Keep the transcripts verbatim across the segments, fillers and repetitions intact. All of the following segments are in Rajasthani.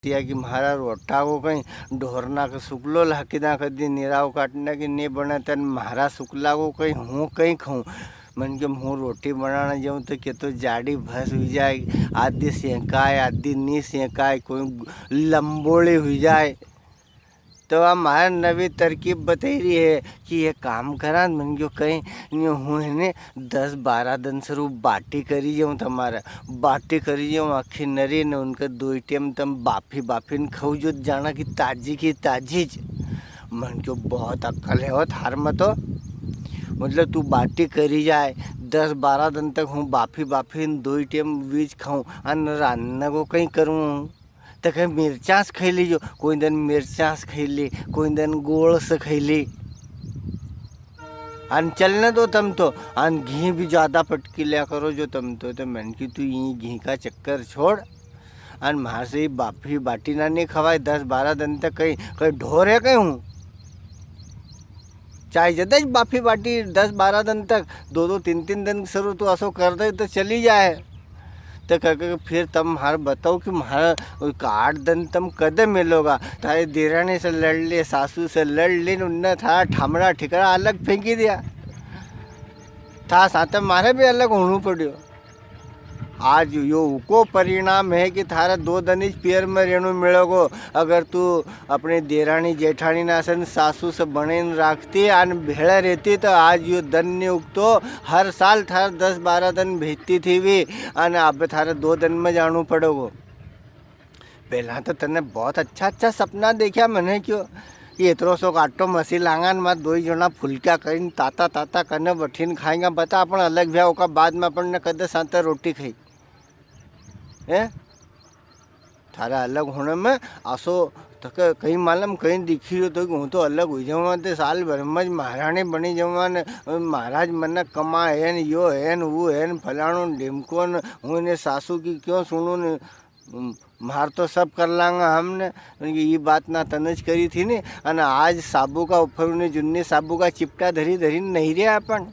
दिया कि म्हारा रोटा को कई ढोरना के सुकलो लाकी दा, कदी निराव काटना की नी बने, तन म्हारा सुकला को कई हूँ कई खाऊं। मन के हूँ रोटी बनाना जाऊँ तो के तो जाड़ी भस हुई जाए, आधी सेंकाय, आधी नी सेंकाय, कोई लंबोली हुई जाए। तो आ म्हारे नवी तरकीब बताई रही है कि ये काम करा। मन क्यों कई न्यू हूँ है ने दस बारह दिन सरू बाटी करी जाऊँ तमारे, बाटी करी जाऊँ आखी नरी ने, उनके दो टेम तम बाफी बाफी ने खाऊ जो जाना की ताजी की ताजी ज। मन क्यों बहुत अक्कल है हो थार में तो। मतलब तू बाटी करी जाए, दस बारह दिन तक हूँ बाफी बाफी ने दो टेम वीज खाऊं, अन रान्ना को कई करूँ? तो कई मिर्चास खाई लीजो, कोई दिन मिर्चास खाई ली, कोई दिन गोल से खाई ली। अन चलने दो तम तो, अन घी भी ज्यादा पटकी लिया करो जो तम तो, तो मन की तू ये घी का चक्कर छोड़। अन म्हार से ये बाफी बाटी ना नी खवाए दस बारह दिन तक, कई, कई ढोर है कई हूँ? चाहे जदे ज बाफी बाटी दस बारह दिन तक, दो दो तीन तीन दिन सरू तू असो कर दे तो चली जाए। तो कह के फिर तम म्हार बताओ कि म्हारा का आठ दिन तम कदे मिलोगा? थारी देरानी से लड़ ले, सासू से लड़ ले, उनने थारा ठामड़ा ठिकरा अलग फेंकी दिया। था साथे म्हारे भी अलग होणू पड़्यो। आज यो उको परिणाम है कि थारे दो दन ही पियर में रेणू मिलेगो। अगर तू अपनी देराणी जेठाणी ना सन सासू से बने न राखती अन भेळे रहती तो आज यो दन नी उगतो। हर साल थारे दस बारह दन भेजती थी भी, अन अब थारे दो दन में जाणू पड़ेगो। पहला तो तने बहुत अच्छा अच्छा सपना देख्या, मने क्यों कि इतरो सो आटो मसी लांगा न, मां दोई जणा फुलक्या करीन ताता ताता कने बठीन खाएंगा। बता, अपन अलग व्या ओका बाद में अपन ने कदे साथे रोटी खाई? हैं? थारा अलग होने में आसो तक कई मालूम कई दिखी रह्यो तो कि हूँ तो अलग हुई जाऊँ, ते साल भर में ज महाराणी बनी जाऊँ ने महाराज मने कमा है न, यो है न, वो है न, फलाणो न, ढिमको न, हूँ ने सासू की क्यों सुनूँ ने, म्हार तो सब कर लांगा हमने। उनकी ये बात ना तने ज करी थी ने, अन आज साबू का ऊपर उन्हें जुन्ने साबू का चिपटा धरी धरी नहीं रहा अपन।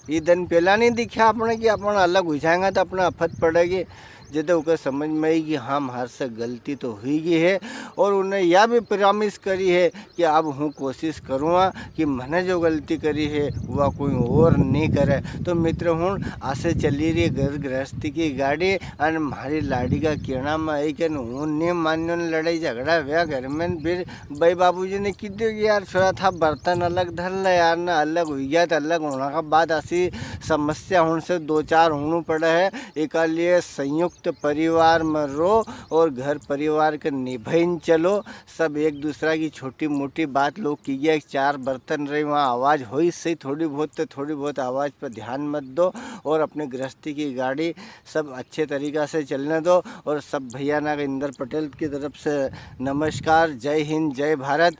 ये दिन पहला नहीं दिखा अपने कि अपन अलग हुई जाएंगा तो अपने आफत पड़ेगी। जदे उके समझ में आई कि हाँ, म्हार से गलती तो हुई गई है, और उन्हें या भी promise करी है कि अब हूँ कोशिश करूँगा कि मने जो गलती करी है, वा कोई और नहीं करे। तो मित्र हुण, आसे चली रही घर गृहस्थी की गाड़ी, अन म्हारी लाड़ी का कहना में आई के हूँ नहीं मान्यो ने लड़ाई झगड़ा हुआ घर में, फिर भाई बाबूजी ने की दियो कि यार छोरा था बर्तन अलग धर ले यार, ना अलग हुई गया तो अलग होना का बाद ऐसी समस्या होने से दो चार होनू पड़े है। इका लिए संयुक्त परिवार में रो और घर परिवार के निभाइन चलो। सब एक दूसरा की छोटी मोटी बात लोग की गया, एक चार बर्तन रही वहाँ आवाज़ होई सही थोड़ी बहुत, तो थोड़ी बहुत आवाज़ पर ध्यान मत दो और अपने गृहस्थी की गाड़ी सब अच्छे तरीका से चलने दो। और सब भैया ना के इंदर पटेल की तरफ से नमस्कार, जय हिंद, जय भारत।